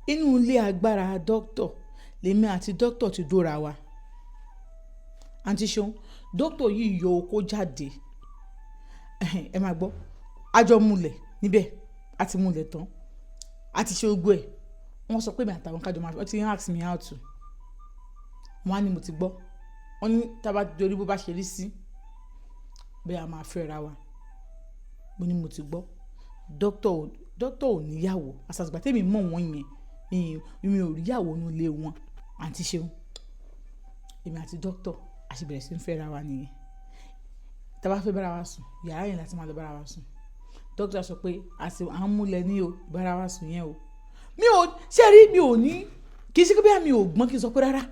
Inú ilé agbára dókítà lèmi àti dókítà ti dóra wa. Àǹtí Ṣeun, dókítà yìí yọ okó jáde. Ẹ máa gbọ́, a jọ múlẹ̀ níbẹ̀, a ti múlẹ̀ tán, a ti ṣe gbogbo ẹ̀. Wọ́n sọ pé èmi àtàwọn kájọ máa, wọ́n ti ń ask me out. Wọ́n á ní mo ti gbọ́. Wọ́n ní tí a bá dorí bó bá ṣe rí sí, bóyá a máa fẹ́ra wa. Mo ní mo ti gbọ́. Dókítà ò ní ìyàwó. As at ìgbà tí èmi mọ̀ wọ́n yẹn, mi ò rí ìyàwó nínú ilé wọn. Àǹtí Ṣeun, èmi àti dókítà a sì bẹ̀rẹ̀ sí ní fẹ́ra wa nìyẹn. Tí a bá fẹ́ bá ara wa sùn, yàrá yẹn la ti máa lọ bá ara wa sùn. Dókítà sọ pé a sì, à ń múlẹ̀ ní o, bá ara wa sùn yẹn o. Mi ò, ṣé ẹ rí, mi ò ní, kì í ṣe pé bóyá mi ò gbọ́n kí n sọ pé rárá.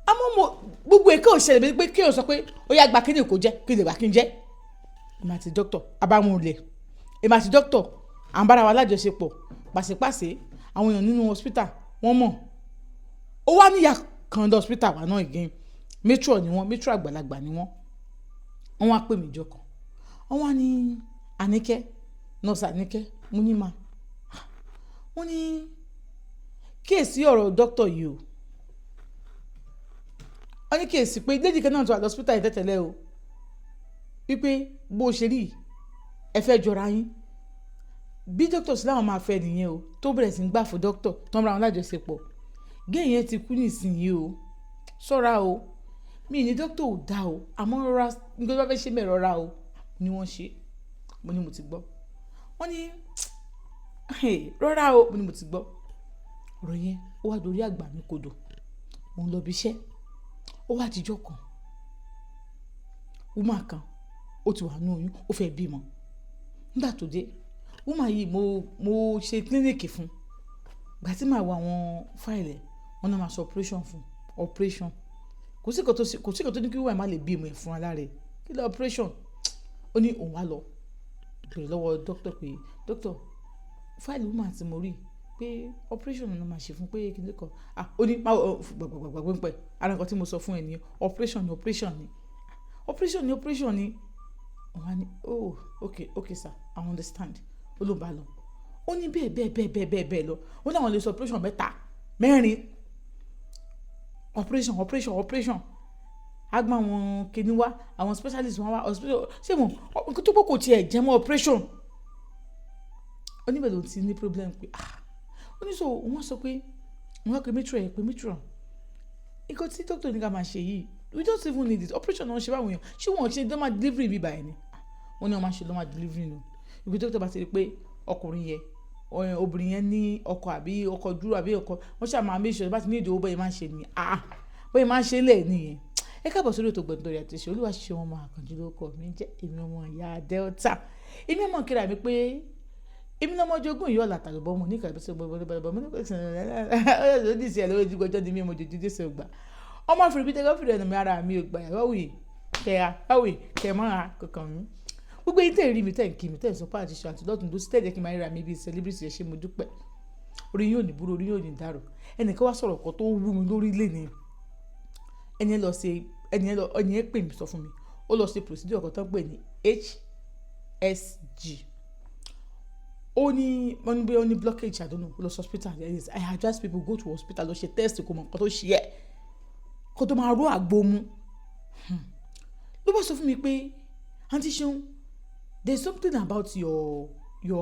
Àmọ́ mo, gbogbo èké ò ṣẹlẹ̀ bí pé kí o sọ pé ó yá gba kíni kò jẹ́, kí lè gbà kí n jẹ́. Èmi àti dókítà a bá múlẹ̀. Èmi àti dókítà à ń bá ara wa lájọṣepọ̀. Pàṣípàṣẹ àwọn èèyàn nínú hospital wọ́n mọ̀. Ó wá ní ìyá kan ní hospital wa náà again. Matron ni wọ́n, matron àgbàlagbà ni wọ́n. Wọ́n wá pè mí jọ kan. Wọ́n wá ní, "Àníkẹ́, nurse Àníkẹ́." Mo ní ma. Wọ́n ní kíyèsí ọ̀rọ̀ dókítà yìí o. Wọ́n ní kíyèsí pé lady kan náà tó wà ní hospital yìí tẹ́tẹ́lẹ̀ o. Wípé bó ṣe rí, ẹ fẹ́ jọra yín. Bí dókítà sí láwọn máa fẹ́ nìyẹn o, tó bẹ̀rẹ̀ sí ń gbà fún dókítà tó ń bá wọn lájọṣepọ̀. Géè yẹn ti kú nísìnyí o. Ṣọ́ra o. Mi ní dókítà ò dá o, àmọ́ rọra, nǹkan tó bá fẹ́ ṣe mẹ́ rọra o. Ni wọ́n ṣe. Mo ní mo ti gbọ́. Wọ́n ní rọra o. Mo ní mo ti gbọ́. Ọ̀rọ̀ yẹn ó wá dorí àgbà mi kodò. Mo ń lọ ibi iṣẹ́. Ó wá dijọ́ kan. Woman kan ó ti wà nínú oyún, ó fẹ́ bímọ. Nígbà tó dé, woman yìí mo ṣe clinic fún. Ìgbà tí màá wo àwọn file ẹ̀, wọ́n ní wọ́n máa ṣe operation fún, operation. Kò sí nǹkan tó ṣe, kò sí nǹkan tó ní kí woman má lè bímọ ẹ̀ fún ara rẹ̀. Kí ló operation? Ó ní òun wá lọ bèrè lọ́wọ́ doctor pé, "Doctor, file woman tí mo rí pé operation ni wọ́n máa ṣe fún pé kíni kan." Ah, ó ní má gbàgbàgbàgbà ń pẹ́. Ara nǹkan tí mo sọ fún ẹ nìyẹn. Operation ni, operation ni. Operation ni, operation ni. Wọ́n wá ní, "Oh, okay, okay sir, I understand." Ó ló ń bá lọ. Ó ní bẹ́ẹ̀ bẹ́ẹ̀ bẹ́ẹ̀ bẹ́ẹ̀ bẹ́ẹ̀ bẹ́ẹ̀ lọ. Ó ní àwọn lè ṣe operation mẹ́ta, mẹ́rin. Operation, operation, operation. A gba àwọn kíní wá, àwọn specialist wọn wá hospital. Ṣé mo, nǹkan tó pọ̀ kò tiẹ̀ jẹ́ mọ́ operation. Ó ní bẹ́ẹ̀ ló ti ní problem pé ah. Ó ní so wọ́n sọ pé, wọ́n wá pe matron ẹ̀ pé, "Matron, nǹkan tí doctor ní ká máa ṣe yìí, we don't even need it. Operation náà ń ṣe báwọn èèyàn. Ṣé wọ́n ṣe normal delivery bí báyìí ni?" Wọ́n ní wọ́n máa ṣe normal delivery nù. Ibi doctor bá ti rí pé ọkùnrin yẹn, obìnrin yẹn ní ọkọ àbí ọkọ dúró àbí ọkọ, wọ́n ṣà máa make sure bá ti ní ìdíwọ́ bóyá máa ń ṣe nìyẹn. Ah, bóyá máa ń ṣe lẹ̀ nìyẹn. Ẹ káàbọ̀ sórí ètò Gbọ̀ngàn àti Ìṣe. Olúwaṣeun ọmọ Àkànjí lórúkọ mi jẹ́, èmi ọmọ ìyá Delta. Èmi ọmọ kíra mi pé èmi lọ́mọ jogún ìyá ọ̀là tàlùbọ̀ ọmọ oníkà ìbísọ̀ gbọ̀ngbọ̀ngbọ̀ngbọ̀ mo ní kò sí ẹ̀ ọ́ sí ẹ̀ lórí ojúgbọ́jọ́ di mí mo jòjú jésù gbà. Ọmọ àfìrí bí tẹ́gọ́ fìrí ẹnu mi ara mi ò gbà yà wáwì kẹ́ra wáwì kẹ́ mọ́ra kankan mi. Gbogbo yín tẹ̀ ń rí mi, tẹ̀ ń kí mi, tẹ̀ ń sọ pé àti ṣe àti lọ́tùn lósì, tẹ̀ jẹ́ kí n máa ríra mi bíi celebrity. Ẹ ṣé, mo dúpẹ́. Orí yín ò ní burú, orí yín ò ní dàrú. Ẹnìkan wá sọ̀rọ̀ kan tó wú mi lórí lé ní. Ẹni yẹn lọ ṣe, ẹni yẹn lọ, ẹni yẹn pè mí sọ fún mi. Ó lọ ṣe procedure kan tó ń pè ní HSG. Ó ní wọ́n ní bí ó ní blockage, I don't know. Ó lọ sí hospital. I advise people, go to hospital, lọ ṣe test kó mọ nǹkan tó ṣe ẹ́, kó tó máa ró àgbo mu. Ló bá sọ fún mi pé, "Aunty Ṣeun, there is something about your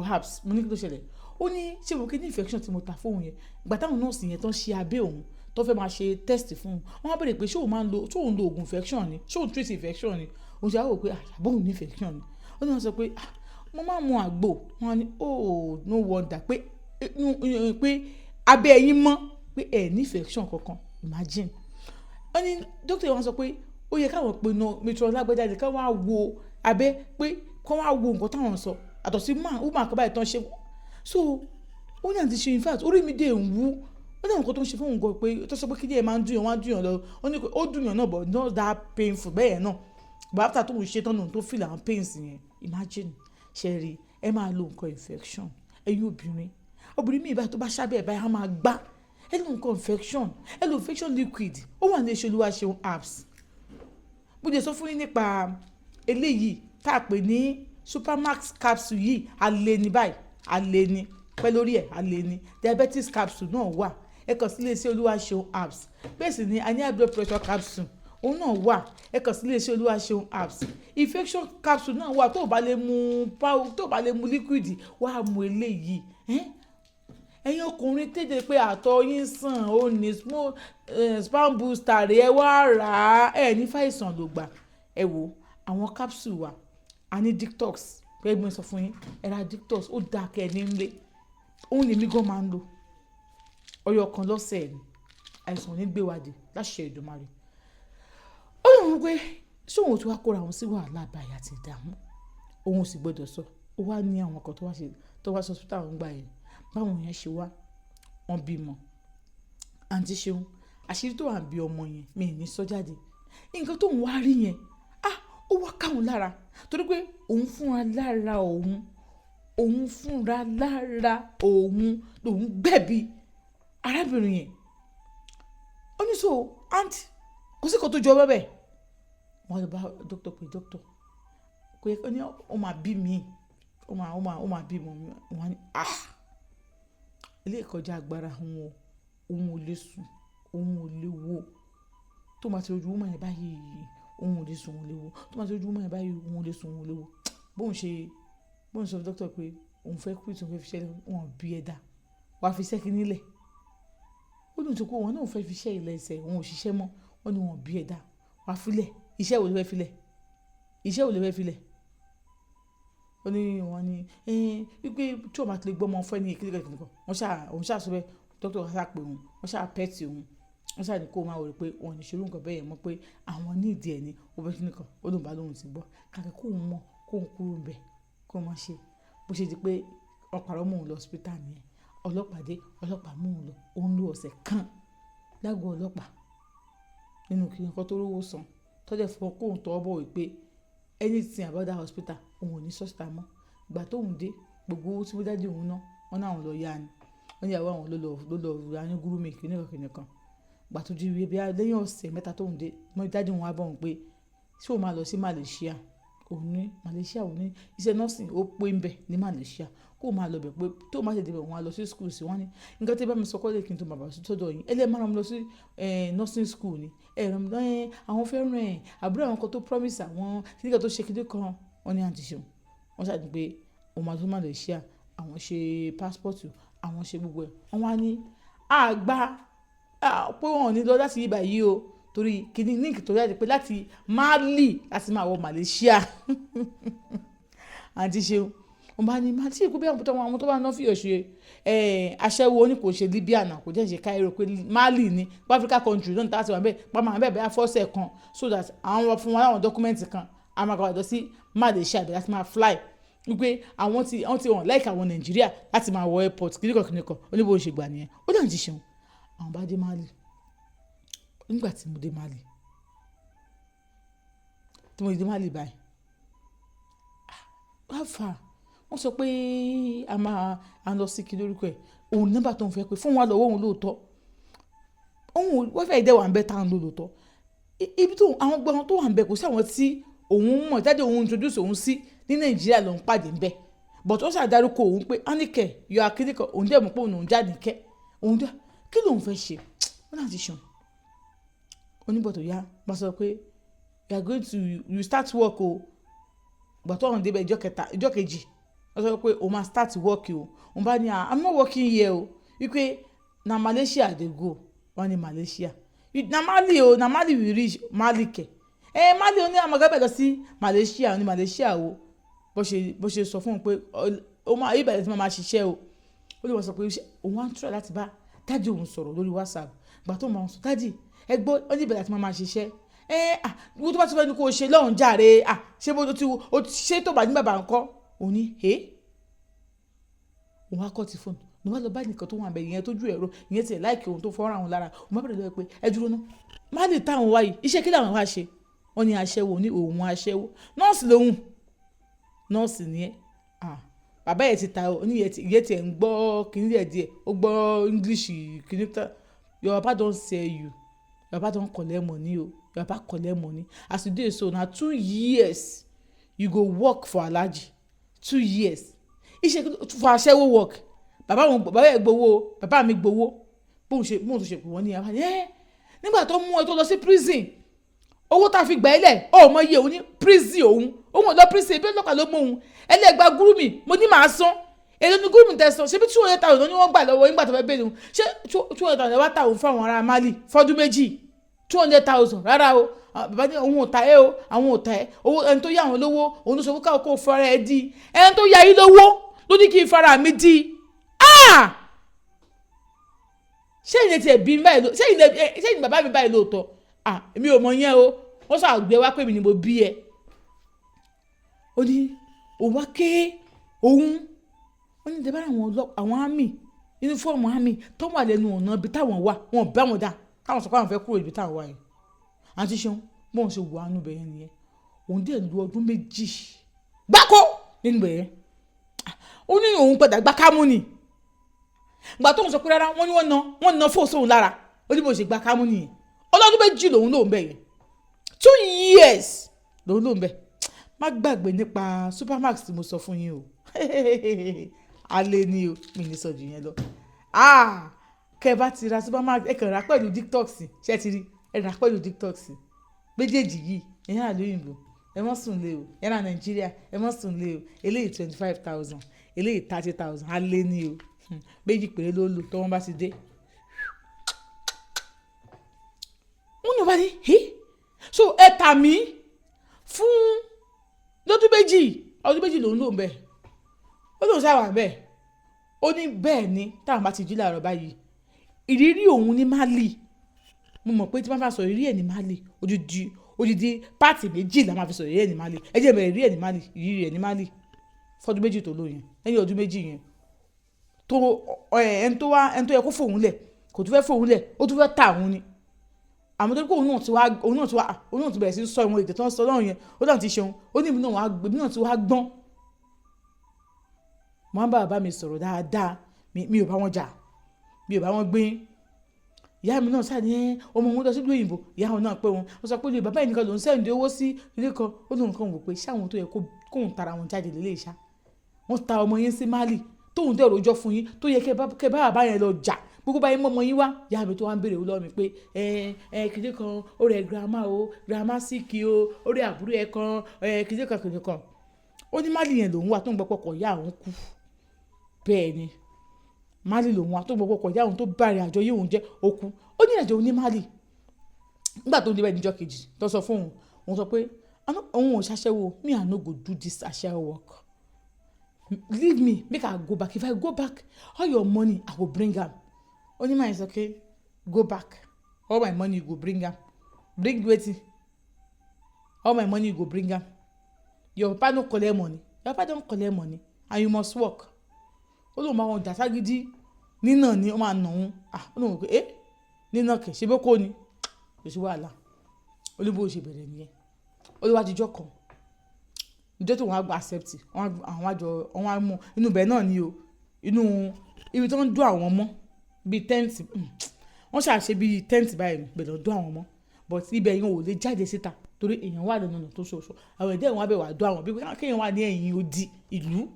herbs." Mo ní kí ló ṣẹlẹ̀? Ó ní ṣé mo kí ní infection tí mo ta fóun yẹn. Ìgbà táwọn nọ́ọ̀sì yẹn tó ń ṣe abẹ́ òun, tó fẹ́ máa ṣe test fún un, wọ́n á béèrè pé ṣé òun máa ń lo, ṣé òun lo oògùn infection ni, ṣé òun treat infection ni. Òun ṣe á wò pé àbó òun ní infection ni. Ó ní wọ́n sọ pé, "Ah, mo máa ń mu àgbo." Wọ́n á ní, "Oh, no wonder pé abẹ́ ẹ̀yin mọ́ pé ẹ̀ ní infection kankan." Imagine. Ó ní dókítà wọn sọ pé ó yẹ káwọn pe matron lágbájá ká wá wo abẹ́, pé kó wá wo nǹkan táwọn sọ àtọ̀ sí woman kan báyìí tán ṣe. So ó ní, "Àǹtí ṣe, in fact, orí mi dé ń wú." Ó ní àwọn nǹkan tó ń ṣe fún òun gan pé tó sọ pé kí ni ẹ máa ń dùn yàn, wọ́n á dùn yàn lọ. Ó ní ó dùn yàn náà, but not that painful bẹ́ẹ̀ náà, but after tó ń ṣe tán náà tó feel àwọn pains yẹn. Imagine. Ṣe rí, ẹ máa lo nǹkan infection. Ẹ̀yin obìnrin, obìnrin míì báyìí tó bá ṣábẹ́ ẹ̀ báyìí, á máa gbá. Ẹ lo nǹkan infection, ẹ lo infection liquid. Ó wà ní Olúwaṣeun Herbs. Bó jẹ́ sọ fún yín nípa eléyìí tá a pè ní Supermax capsule yìí, alẹ́ ní báyìí, alẹ́ ní. Pẹ́ lórí ẹ̀ á lé ní diabetes capsule náà wà. Ẹ kàn sí iléeṣẹ́ Olúwaṣeun Herbs. Bẹ́ẹ̀ sì ni a ní high blood pressure capsule, òun náà wà. Ẹ kàn sí iléeṣẹ́ Olúwaṣeun Herbs. Infection capsule náà wà. Tó o bá lè mu power, tó o bá lè mu liquid, wàá mu eléyìí. Ẹ̀yin ọkùnrin tètè pé àtọ̀ yín sàn, ó ní sperm booster rẹ̀, ẹ wá rà á. Ẹ ní fàìsàn ló gbà. Ẹ wo àwọn capsule wa, a ní detox. Pé mo sọ fún yín, ẹ ra detox, ó dáa kẹ́ ẹ ní nílé. Òun lèmi gan máa ń lò ọyọ kan lọ́sẹ̀ ni. Àìsàn ò ní gbé wa dé láṣẹ Èdùmàrè. Ó lóun pé ṣé òun tí wàá kóra òun sí wàhálà báyìí àti ìdààmú, òun ò sì gbọdọ̀ sọ. Ó wá ní àwọn kan tó wá ṣe, tó wá sọ hospital àwọn gbà yẹn, báwọn yẹn ṣe wá, wọ́n bímọ. Àǹtí Ṣeun, àṣírí tó wà ń bí ọmọ yẹn, mi ì ní sọ jáde. Nǹkan tó ń wá rí yẹn, ah, ó wá káwọn lára, torí pé òun fúnra lára òun lòun gbẹ̀bí arábìnrin yẹn. Ó ní so àǹtí, kò sí kan tó jọ bẹ́ẹ̀. Wọ́n lọ bá dókítà pé dókítà kò yẹ kó ní ó máa bí mi, ó máa bí mọ́. Wọ́n ní, ah, ilé ìkọjá agbára òun o, òun ò lè sùn, òun ò lè wo. Tó máa ti rojú woman yẹn báyìí, òun ò lè sùn, òun ò lè wo. Tó máa ti rojú woman yẹn báyìí, òun ò lè sùn, òun ò lè wo. Bóun ṣe sọ fún dókítà pé òun fẹ́ quit, òun fẹ́ fi ṣẹ́, wọn bí ẹ̀dá wàá fi iṣẹ́ kíní lẹ̀. Ó ní ìtòkó wọn náà fẹ́ fi iṣẹ́ ilẹ̀ ẹsẹ̀, òun ò ṣiṣẹ́ mọ́. Wọ́n ní wọn bí ẹ̀dá wàá filẹ̀. Iṣẹ́ wo ló fẹ́ filẹ̀? Iṣẹ́ wo ló fẹ́ filẹ̀? Ó ní wọ́n ní wípé tí o máa ti lè gbọ́ ọmọ fẹ́ ní ìkíni kan kan, wọ́n ṣáà, òun ṣáà sọ bẹ́ẹ̀. Dókítà ṣáà pé òun, wọ́n ṣáà pet òun, wọ́n ṣáà ní kó máa wò pé wọ́n ní ṣerú nǹkan bẹ́ẹ̀ yẹn mọ́, pé àwọn ní ìdí ẹ̀ ní ó bẹ́ẹ̀ kíni kan. Ó lóun bá lóun ti gbọ́ kàkà kóun mọ̀, kóun kúrò ń bẹ̀, kó má ṣe. Bó ṣe di pé wọ́n parọ́ mọ́ òun lọ hospital nìyẹn. Ọlọ́pàá dé, ọlọ́pàá mú òun lọ. Òun lò ọ̀sẹ̀ kan lágọ̀ọ́ ọlọ́pàá nínú kí nǹkan tó rówó san tọ́jú ẹ̀ fún kóun tọwọ́ bọ̀ wípé anything about that hospital, òun ò ní sọ́sítà mọ́. Ìgbà tóun dé, gbogbo owó tí wọ́n dájú òun ná, wọ́n náà lọ yá ni. Wọ́n ní ìyàwó àwọn ló lọ yá ní gúrúmì kìnìkan kìnìkan. Ìgbà tó di bí lẹ́yìn ọ̀sẹ̀ 3 tóun dé, wọ́n dájú òun wá bọ̀ òun pé ṣé òun máa lọ sí Malaysia. Òun ní Malaysia, òun ní iṣẹ́ nursing ó pé ń bẹ̀ ní Malaysia, kó o máa lọ bẹ̀, pé tó o máa ṣe débẹ̀, òun á lọ sí school sí. Wọ́n ní nǹkan tí ẹ bá mi sọ kọ́lé kí n tó bàbá sọ́dọ̀ yín, ẹ lè máa rán mi lọ sí nursing school ni. Ẹ ràn mí lọ, àwọn fẹ́ràn ẹ̀, àbúrò àwọn kan tó promise àwọn kíníkan tó ṣe kíní kan. Wọ́n ní àǹtí Ṣeun, wọ́n ṣàdí pé òun máa tó Malaysia, àwọn ṣe passport, àwọn ṣe gbogbo ẹ̀. Wọ́n wá ní àgbà pé wọ́n ò ní lọ láti ibà yìí o, torí kíní link tó jáde pé láti Mali láti máa wọ Malaysia. Àǹtí Ṣeun, wọ́n bá ní màá tí ìkú bí àwọn tó bá ná fìyọ̀ ṣe aṣẹ́wó ní kò ṣe Libya náà, kò jẹ́ ṣe Cairo, pé Mali ní Africa country náà tá a ti wà bẹ́ẹ̀ pa máa bẹ́ẹ̀ bẹ́ẹ̀ fọ́sẹ̀ kan, so that àwọn fún wọn láwọn document kan, a máa kọ́ lọ sí Malaysia bẹ́ẹ̀ láti máa fly, wípé àwọn tí wọ́n ti wọ̀n láìka àwọn Nàìjíríà láti máa wọ airport kìnìkan kìnìkan. Ó ní bó ṣe gbà nìyẹn. Ó dàn ti ṣeun, àwọn bá dé Mali. Nígbà tí mo dé Mali, tí mo dé Mali báyìí, wá fà, wọ́n sọ pé a máa a lọ sí kí lórúkọ ẹ̀, òun nọ́mbà tó ń fẹ́ pé fún wa lọ́wọ́ òun lóòótọ́, òun wọ́n fẹ́ dẹ́ wà ń bẹ́ tá à ń lò lóòótọ́. Ibi tó àwọn gbọ́n tó wà ń bẹ, kò sí àwọn tí òun mọ̀ jáde, òun introduce òun sí ní Nàìjíríà lòun pàdé ń bẹ, but ó ṣàdárúkọ òun pé Anike yọ akíníkan, òun dẹ̀ mọ̀ pé òun jáde kẹ́ òun dẹ̀ kí lòun fẹ́ ṣe. Wọ́n náà ti ṣàn oníbọ̀tò ya bá sọ pé you are going to, you start work o. Gbà tó ọ̀hún débẹ̀, ìjọ kẹta, ìjọ kejì, wọ́n sọ pé o máa start work o. Òun bá ní, "I'm not working here o," wípé na Malaysia I dey go. Wọ́n ní Malaysia, na Mali o, na Mali we reach. Mali kẹ̀ ẹ, Mali o ní àmọ̀gá bẹ̀ lọ sí Malaysia ní Malaysia o. Bó ṣe sọ fún un pé ó máa ibẹ̀rẹ̀ tí wọ́n máa ṣiṣẹ́ o. Ó lè wọ́n sọ pé òun á ń try láti bá daddy òun sọ̀rọ̀ lórí WhatsApp. Gbà tó máa ń sọ, "Daddy, ẹ gbọ́, ó ní ìbẹ̀rẹ̀ àti máa ṣiṣẹ́ ẹ." À wo, tó bá ti fẹ́ ni kó o ṣe lọ́hùn jàre. À ṣé bó ti o ṣé tó bá ní bàbá ńkọ́? Òun ní ẹ́, òun á kọ́ ti fóònù ní wọ́n lọ bá nìkan tó wà bẹ̀ ìyẹn tójú ẹ̀rọ ìyẹn tiẹ̀ láìkí ohun tó fọ́nrán àwọn lára. Òun bá bẹ̀rẹ̀ lọ́wọ́ pé ẹ dúró ná, má lè táwọn wáyé, iṣẹ́ kí làwọn wá ṣe? Wọ́n ní aṣẹ́wó ní òun, aṣẹ́wó, nọ́ọ̀sì lòun, nọ́ọ̀sì ni ẹ́. Bàbá yẹn ti ta ọ ní ìyẹn tiẹ̀ ń gbọ́ kíní díẹ̀ díẹ̀, ó gbọ́ English kíní tán. "Your papa don sell you, your papa don collect money o, your papa collect money. As you dey so, na 2 years you go work for Alhaji, 2 years iṣẹ́ for aṣẹ́wó work." Bàbá òun, bàbá ẹ̀ gbowó, bàbá mi gbowó. Bóun ṣe pè wọ́n ní àwọn ẹ̀ nígbà tó mú ẹ tó lọ sí prison, owó tá a fi gbà ẹ́ lẹ̀, ó mọ iye òun ní prison. Òun ò lọ prison, ebi ọlọ́pàá ló mú òun. Ẹlẹ́gba gúrúmì, mo ní màá san. Èló ni gúrúmì tẹ san? Ṣé bí 200,000 ni wọ́n gbà lọ́wọ́ nígbà tó fẹ́ bẹ̀rẹ̀ òun? Ṣé 200,000 wá tà òun fún àwọn ará Mali fọ́dún 2? 200,000, rárá o. Bàbá ní òun ò ta ẹ́ o, àwọn ò ta ẹ́. Owó ẹni tó yá àwọn lówó, òun ló sọ fún káwọn kó fara ẹ di. Ẹni tó yá yín lówó ló ní kí n fara mi di. Ah, ṣé ìyẹn tiẹ̀ bí báyìí? Ṣé ìyẹn bàbá mi báyìí lóòótọ́? Ah, èmi ò mọ yẹn o. Wọ́n sọ àgbẹ̀ wá pé mi ni mo bí ẹ. Ó ní òun wá ké òun. Ó ní dẹ́bàrà àwọn army, uniform army tó wà lẹ́nu ọ̀nà ibi táwọn wà, wọn bá wọn dá káwọn sọ pé àwọn fẹ́ kúrò ibi táwọn wà yẹn. Àǹtí Ṣeun, bóun ṣe wà nù bẹ̀yẹn nìyẹn. Òun dẹ̀ lu ọdún 2 gbáko nínú bẹ̀yẹn. Ó ní òun padà gbá kámú ni. Gbà tóun sọ pé rárá, wọ́n ní wọ́n na fóònù sóun lára. Ó ní bó ṣe gbá kámú nìyẹn. Ọlọ́dún 2 lòun lòun bẹ̀ yẹn, 2 years lòun lòun bẹ̀. Má gbàgbé nípa Supermax tí mo sọ fún yín o. Alẹ́ ni o, mi ní sọ jù yẹn lọ. Ah, kẹ́ ẹ bá ti ra Supermax, ẹ kàn rà pẹ̀lú detox. Ṣé ti rí? Ẹ rà pẹ̀lú detox méjèèjì yìí. Ẹ̀yìn àlọ́ òyìnbó, ẹ mọ́ sùn lé o. Ẹ ra Nàìjíríà, ẹ mọ́ sùn lé o. Eléyìí 25,000, eléyìí 30,000. Alẹ́ ni o. Méjì péré ló lò tó wọ́n bá ti dé. Wọ́n ní wọ́n bá ní so ẹ tà mí fún lọ́dún 2. Ọdún 2 lòún lòún bẹ́ẹ̀. Ó lóun sábà bẹ́ẹ̀. Ó ní bẹ́ẹ̀ ni táwọn bá ti jí láàárọ̀ báyìí, ìrírí òun ní Mali. Mo mọ̀ pé tí wọ́n bá sọ ìrírí ẹ̀ ní Mali, odidi part 2 la máa fi sọ ìrírí ẹ̀ ní Mali. Ẹ jẹ́ bẹ̀rẹ̀ ìrírí ẹ̀ ní Mali. Ìrírí ẹ̀ ní Mali fọdún 2 tó lò yẹn, lẹ́yìn ọdún 2 yẹn tó ẹni tó wá, ẹni tó yẹ kó fòun lẹ̀ kò tún fẹ́ fòun lẹ̀, ó tún fẹ́ tà òun ni. Àmọ́ tó kó òun náà ti bẹ̀rẹ̀ sí sọ ìwọ̀n èdè tó ń sọ lọ́rùn yẹn. Ó náà ti ṣeun. Ó ní èmi náà ti wá gbọ́n. Mo máa ń bá bàbá mi sọ̀rọ̀ dáadáa. Mi ò bá wọn jà, mi ò bá wọn gbé. Ìyá mi náà sáà ní ẹ ọmọ òun lọ sí ìlú òyìnbó. Ìyá òun náà pé òun, ó sọ pé olè bàbá yìí nìkan lòún send owó sí ilé kan. Ó lóun kàn wò pé ṣé àwọn tó yẹ kóun tara wọn jáde lélẹ̀ ṣá. Wọ́n ta ọmọ yín sí Mali, tóun dẹ̀ rojọ́ fún yín, tó yẹ kẹ́ bá bàbá yẹn lọ jà gbogbo báyìí mọ́ ọmọ yín wá. Ìyá mi tó wá ń béèrè lọ́wọ́ mi pé ẹ ẹ kìnìún kan ó rẹ̀ grandma o, grandma sick o, ó rẹ̀ àbúrò ẹ̀ kan, ẹ kìnìún kan kìnìún kan. Ó ní Mali yẹn lòun wà tó ń gbọ́ pọ̀pọ̀ ìyá òun kú. Bẹ́ẹ̀ ni, Mali lòun wà tó ń gbọ́ pọ̀pọ̀ ìyá òun tó bá ìrìn àjò yìí òun jẹ́ ó kú. Ó ní ìrìnàjò ní Mali. Nígbà tó ń débẹ̀ níjọ́ kejì tó sọ fún òun, òun sọ pé òun ò ṣaṣẹ́wó. "Me, I no go do this aṣẹ́wó work. Leave me make I go back. If I go back, all your money, I go bring am." Ó ní màá sọ pé, "Go back, all my money you go bring am? Bring wetin? All my money you go bring am? Your papa no collect money? Your papa don collect money and you must work." Ó lóun máa wọn jà ságídí nínà ni ó máa nà òun. Ah, ó lóun pé ẹ nínà kẹ̀ ṣe bó kó ni kò sí wàhálà. Ó ní bó ṣe bẹ̀rẹ̀ nìyẹn. Ó ló wá jíjọ́ kan, ìjọ tó wọn á gba accept àwọn àjọ, wọn á mú inú ibẹ̀ náà ni o, inú ibi tó ń dún àwọn mọ́ bíi tent. Wọ́n ṣàṣe bíi tent báyìí bẹ̀rẹ̀ dún àwọn mọ́, but ibẹ̀ yẹn ò lè jáde síta torí èèyàn wà lẹ́nu ọ̀nà tó ṣoṣo. Àwọn ẹ̀dẹ́ wọn abẹ́ wà dún àwọn bí kéèyàn wà ní ẹ̀yìn odi ìlú,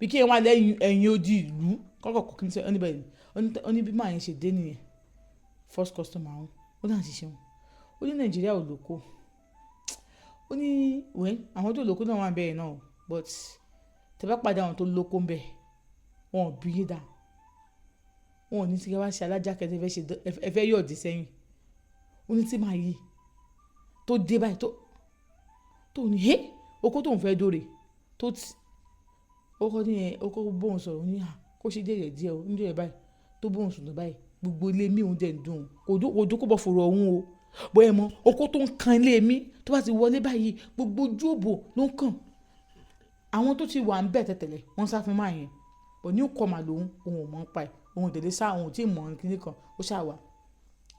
bí kéèyàn wà lẹ́yìn ẹ̀yìn odi ìlú kọ́kọ́ kọ́ kí n sọ ọ́nibẹ̀ ni. Ó ní bí máa yẹn ṣe dé nìyẹn, first customer wọn. Ó náà ṣiṣẹ́ wọn. Ó ní Nàìjíríà ò lóko. Ó ní wẹ́ àwọn tó lóko náà wà bẹ́ẹ̀ náà, but tẹ́ bá pàdé àwọn tó lóko ń bẹ̀, wọn ò bí yín dá, wọn ò ní tí wá ṣe alájà kẹtẹ fẹ́ ṣe ẹ fẹ́ yọ̀dí sẹ́yìn. Ó ní tí màá yí tó dé báyìí tó ní hé oko tóun fẹ́ dóre tó ti ó kọ́ ní ẹ ó kọ́ bóun sọ̀rọ̀. Ó ní à kó ṣe díẹ̀ díẹ̀ o níjọ́ yẹn báyìí tó bóun sọ̀rọ̀ báyìí, gbogbo ilé mi òun dẹ̀ ń dùn. Kò dún kó bọ̀ fòrò ọ̀hún o. Bóyá mọ oko tó ń kan ilé mi, tó bá ti wọlé báyìí, gbogbo ojú òbò ló ń kàn. Àwọn tó ti wà ń bẹ̀ tẹ̀tẹ̀lẹ̀, wọ́n sá fún máa yẹn, but new comer lòun, òun ò mọ̀ ń pa ẹ̀, òun ò tẹ̀lé sá, òun ò tí ì mọ̀ kíní kan. Ó ṣáà wà.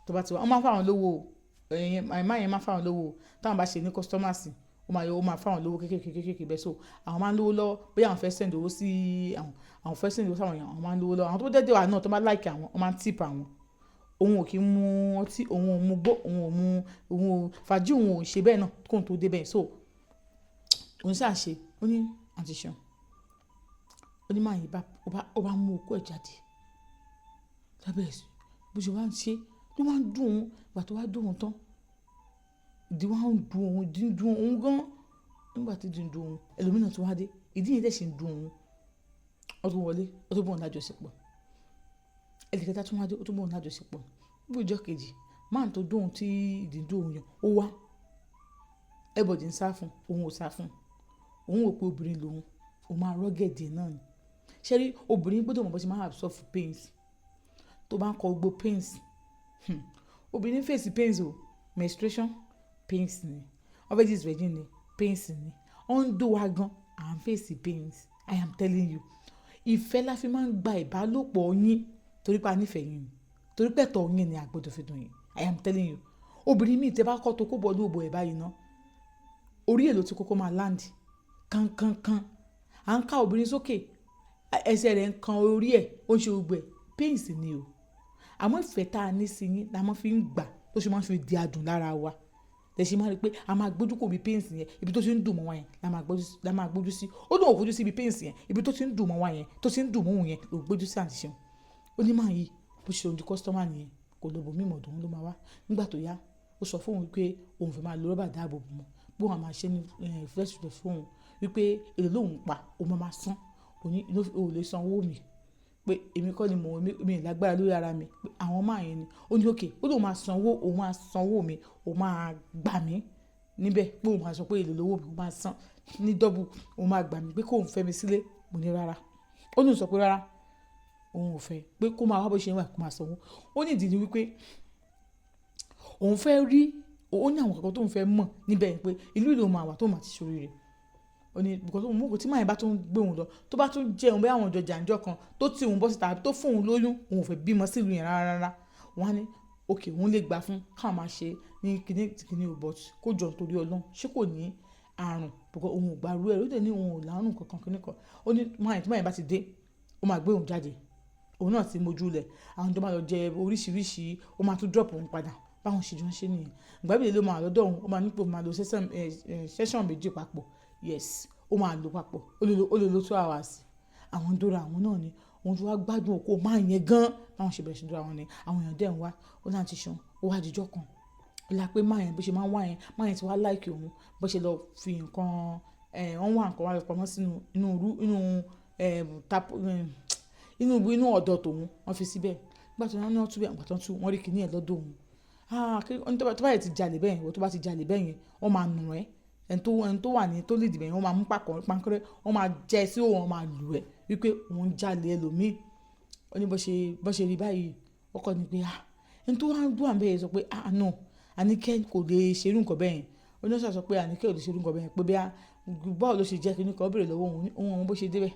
Tó bá ti wà, wọ́n máa ń fáwọn lówó o. Ẹ̀yẹn máa yẹn máa ń fáwọn lówó o. Táwọn bá ṣe ní customers, ó máa yọ, ó máa fáwọn lówó kéékèèké kéékèèké bẹ́ẹ̀. So àwọn máa ń lówó lọ́wọ́. Bóyá àwọn fẹ́ send owó sí àwọn, àwọn fẹ́ send owó sí àwọn èèyàn, àwọn máa ń lówó lọ́wọ́. Àwọn tó dẹ́dẹ̀ wà náà tó bá like àwọn, wọ́n máa ń tip àwọn. Òun ò kí ń mu ọtí, òun ò mu gbó, òun ò mu, òun ò fàájì, òun ò ṣe bẹ́ẹ̀ náà kóun tó dé bẹ́ẹ̀. So òun ṣáà ṣe. Ó ní àǹtí Ṣeun. Ó ní màá yìí bá ó bá mú okó ẹ̀ jáde lábẹ́ ẹ̀sìn, bó ṣe wá ń ṣe ló wá ń dùn òun. Ìgbà tó wá dùn òun tán, ìdí wá ń dùn òun, ìdí ń dùn òun gan. Nígbà tí ìdí ń dùn òun, ẹlòmíràn tó wá dé, ìdí yẹn dẹ̀ ṣe ń dùn òun. Ó tún wọlé, ó tún bá òun lájọṣepọ̀. Ẹnìkẹta tún wá dé, ó tún bá òun lájọṣepọ̀. Bí ọjọ́ kejì, man tó dùn òun tí ìdí ń dùn òun yẹn, ó wá. Everybody ń sá fún, òun ò sá fún. Òun wò pé obìnrin lòun, òun máa rugged ẹ̀ náà ni. Ṣé rí, obìnrin gbọdọ̀ mọ̀ bó ṣe máa absorb pains. Tó bá ń kọ gbogbo pains, obìnrin face pains o. Menstruation pains ni. Ovulation virgin ni, pains ni. Ó ń dùn wa gan, à ń face pains. I am telling you. Ìfẹ́ la fi máa ń gba ìbálòpọ̀ yín torí pé a nífẹ̀ẹ́ yín ni. Torí pé ẹ̀tọ́ yín ni a gbọdọ̀ fi dùn yín. I am telling you. Obìnrin mìí tí ẹ bá kọ́ tó kó bọ́ ní òbò ẹ̀ báyìí ná, orí ẹ̀ ló ti kọ́kọ́ máa land. Kan kan kan. À ń ká obìnrin sókè, ẹsẹ̀ rẹ̀ ń kan orí ẹ̀, ó ń ṣe gbogbo ẹ̀. Pains ni o. Àmọ́ ìfẹ́ tá a ní sí yín la máa fi ń gbà tó ṣe máa ń fi di adùn lára wa. Lẹ ṣe máa rí pé a máa gbójú kò bí pains yẹn, ibi tó ti ń dùn mọ́ wa yẹn la máa gbójú sí. Ó lóun ò fojú sí ibi pains yẹn, ibi tó ti ń dùn mọ́ wa yẹn, tó ti ń dùn mọ́ òun yẹn ló gbójú sí, àǹtí Ṣeun. Ó ní màá yìí, bó ṣe di customer nìyẹn, kò lọ bòmí mọ̀, ọ̀dọ̀ òun ló máa wá. Nígbà tó yá, ó sọ fún òun wípé òun fẹ́ máa lo rọ́bà dáàbò bò mọ́, pé òun á máa ṣe ní fresh fresh fún òun, wípé èló lòun pa, òun máa máa san. Ó ní o ò lè san owó mi, pé èmi kọ́ ni mò ń, mi ò lágbára lórí ara mi, pé àwọn máa yẹn ni. Ó ní okay, ó lóun máa san owó, òun máa san owó mi, òun máa gbà mí níbẹ̀, pé òun máa sọ pé èló lówó mi, òun máa san ní double, òun máa gbà mí pé kó ń fẹ́ mi sílé. Mo ní rárá. Ó ní òun sọ pé rárá, òun ò fẹ́, pé kó máa wá bó ṣe ń wà kó máa san owó. Ó ní ìdí ni wípé òun fẹ́ rí, ó ní àwọn nǹkan tó ń fẹ́ mọ̀ níbẹ̀ pé ìlú ìlú máa wà tó máa ti ṣe oríire. Ó ní because òun mọ̀ pé tí màá yẹn bá tún gbé òun lọ, tó bá tún jẹ́ òun bí àwọn ọjọ́ jàǹjọ́ kan tó ti òun bọ́ síta tó fún òun lóyún, òun ò fẹ́ bímọ sí ìlú yẹn rárá rárá. Wọ́n á ní okay, òun lè gbà fún káwọn máa ṣe ní kíní kíní o, but kó jọ nítorí Ọlọ́run, ṣé kò ní àrùn, because òun ò gba irú ẹ. Ó dẹ̀ ní òun ò láàrùn kankan kíní kan. Ó ní màá yẹn tí màá yẹn bá ti dé, ó máa gbé òun jáde. Òun náà ti mojú lẹ̀. Àwọn tó máa lọ jẹ oríṣìíríṣìí, ó máa tún drop òun padà. Báwọn ṣe jọ ń ṣe nìyẹn. Ìgbà mìíràn ló máa lọ́dọ̀ òun, ó máa ní pé ó máa lo session méjì papọ̀. Yes, ó máa lo papọ̀. Ó lè lo 2 hours. Àwọn ń dóra àwọn náà ni. Òun tó wá gbádùn okó máa yẹn gan. Báwọn ṣe bẹ̀rẹ̀ sí dóra wọn ni. Àwọn èèyàn dẹ̀ ń wá. Ó ní àǹtí Ṣeun, ó wá di ọjọ́ kan. Ó lá pé máa yẹn bó ṣe máa ń wá yẹn, máa yẹn ti wá like òun. Bó ṣe lọ fi nǹkan, wọ́n wá nǹkan wá lọ pamọ́ sínú inú rú, inú, tap, inú, inú ọ̀dọ̀ tòun, wọ́n fi síbẹ̀. Nígbà tí wọ́n ní wọ́n tú bẹ́ẹ̀, ìgbà tí wọ́n tú, wọ́n rí kíní ẹ̀ lọ́dọ̀ òun. Ah, kí, ó ní tó bá yẹ ti jalè bẹ́ẹ̀ yẹn, ìwọ tó bá ti jalè bẹ́ẹ̀ yẹn, wọ́n máa nù ẹ́. Ẹni tó wà ní tó lead bẹ́ẹ̀ yẹn, wọ́n máa mú pàkọ́, pánkẹ́rẹ́, wọ́n máa jẹ sí òun, wọ́n máa lù ẹ́ wípé òun ń jalè ẹlòmíì. Ó ní bó ṣe rí báyìí, ó kọ́ ni pé ah, ẹni tó wá ń wà níbẹ̀ yẹn sọ pé ah no, Àníkẹ́ kò lè ṣe irú nǹkan bẹ́ẹ̀ yẹn. Ó ní ó ṣà sọ pé Àníkẹ́ ò lè ṣe irú nǹkan bẹ́ẹ̀ yẹn, pé bí a, báwo ló ṣe jẹ́ kíní kan, ó béèrè lọ́wọ́ òun, òun ò mọ bó ṣe dé bẹ́ẹ̀.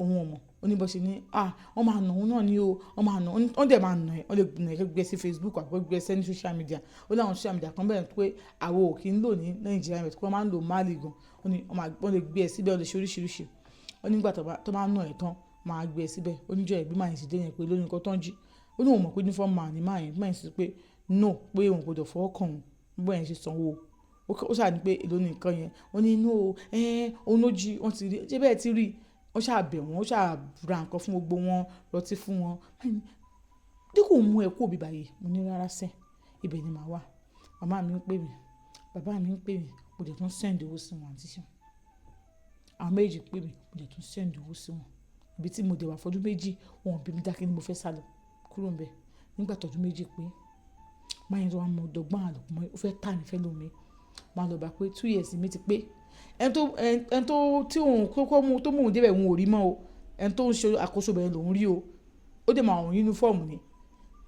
Òun ò mọ̀. Ó ní bó ṣe ní ah, wọ́n máa nà òun náà ní o, wọ́n máa nà, wọ́n dẹ̀ máa nà ẹ́, wọ́n lè nà ẹ́ gbé sí Facebook àbí gbé sí any social media. Ó ní àwọn social media kan bẹ́ẹ̀ pé àwa ò kí ń lò ní Nàìjíríà bẹ́ẹ̀ tí wọ́n máa ń lò Mali gan. Ó ní wọ́n lè gbé ẹ síbẹ̀, wọ́n lè ṣe oríṣìíríṣìí. Ó ní nígbà tó bá nà ẹ́ tán, máa gbé ẹ síbẹ̀. Ó ní jọ́ ẹ̀ bí màá yẹn ṣe dé yẹn pé lórí nǹkan tó ń jí. Ó ní òun mọ̀ pé uniform man ni màá yẹn. Màá yẹn sọ pé no, pé òun kò gbọdọ̀ fọwọ́ kàn òun. Bí wọ́n yẹn ṣe sanwó. Ó ṣà ní pé èló ni nǹkan yẹn. Ó ní no, òun ló jí, wọ́n ti rí, ṣé bẹ́ẹ̀ ti rí? Ó ṣà bẹ̀ wọ́n, ó ṣà ra nǹkan fún gbogbo wọn, rọtí fún wọn. Ní kò mú ẹ kúrò níbí báyìí. Mo ní rárá sẹ́, ibẹ̀ ni màá wà. Màmá mi ń pè mí, bàbá mi ń pè mí, mo dẹ̀ tún send owó sí wọn, àǹtí Ṣeun. Àwọn méjì pè mí, mo dẹ̀ tún send owó sí wọn. Ibi tí mo dẹ̀ wà fọdún 2, wọ́n ò bí mi dá kí ni mo fẹ́ sálọ kúrò níbẹ̀. Nígbà tó ọdún 2 pé, máa yẹn tó wá mọ dọ́gbọ́n àlùkò mọ́, ó fẹ́ tà mí fẹ́ lò mi. Màá lọ bá pé 2 years mi ti pé. Ẹni tó tí òun kókó mú tó mú òun dé bẹ̀ òun ò rí mọ́ o. Ẹni tó ń ṣe àkóso bẹ́ẹ̀ lòun rí o. Ó dẹ̀ mọ àwọn uniform ni.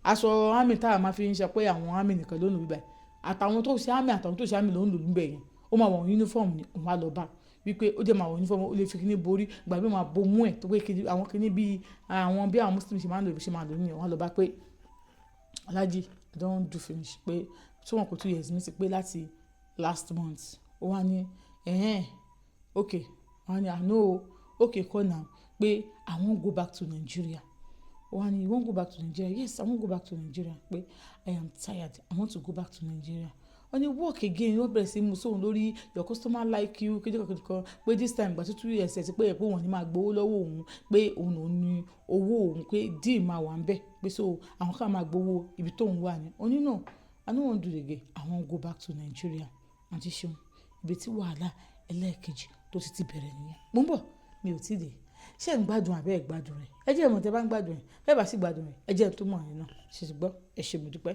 Aṣọ army tá a máa fi ń ṣe pé àwọn army nìkan ló ń lò níbẹ̀. Àtàwọn tó ṣe army àtàwọn tó ṣe army ló ń lò níbẹ̀ yẹn. Ó máa wọ uniform ni, òun wá lọ bá wípé ó dẹ̀ máa wọ uniform, ó lè fi kíní borí, ìgbà mí máa bo mú ẹ̀ tó pé kíní àwọn kíní bí àwọn Muslim ṣe máa ń lò, ṣe máa lò níyẹn. Wọ́n á lọ bá pé Alhaji, I don do finish pé tí wọ́n kò 2 years mi ti pé láti last month. Ó wá ní ẹ̀hẹn, okay. Wọ́n á ní ah no, okay kọ́ now pé I wan go back to Nigeria. Ó wá ní, "You wan go back to Nigeria?" "Yes, I wan go back to Nigeria," pé I am tired, I want to go back to Nigeria. Wọ́n ní work again. Wọ́n bẹ̀rẹ̀ sí mú sóhun lórí, "Your customer like you," kíni kan kíni kan, pé this time, ìgbà tó 2 years ẹ̀ ti pé, pé wọ́n ní máa gbowó lọ́wọ́ òun, pé òun ò ní owó òun, pé deal máa wà ńbẹ̀, pé so àwọn kan máa gbowó ibi tóun wà ní. Ó ní, "No, I no wan do it again. I wan go back to Nigeria." Àǹtí Ṣeun, ibi tí wàhálà ẹlẹ́ẹ̀kejì tó ti bẹ̀rẹ̀ nìyẹn. Mo ń bọ̀, mi ò tí ì dé. Ṣé ẹ̀ ń gbádùn àbí ẹ̀ gbádùn rẹ̀? Ẹ jẹ́ n mọ̀ tẹ́ bá ń gbádùn rẹ̀. Bẹ́ẹ̀ bá sì gbádùn rẹ̀, ẹ jẹ́ n tó mọ̀ yín náà. Ṣé ti gbọ́? Ẹ ṣé, mo dúpẹ́.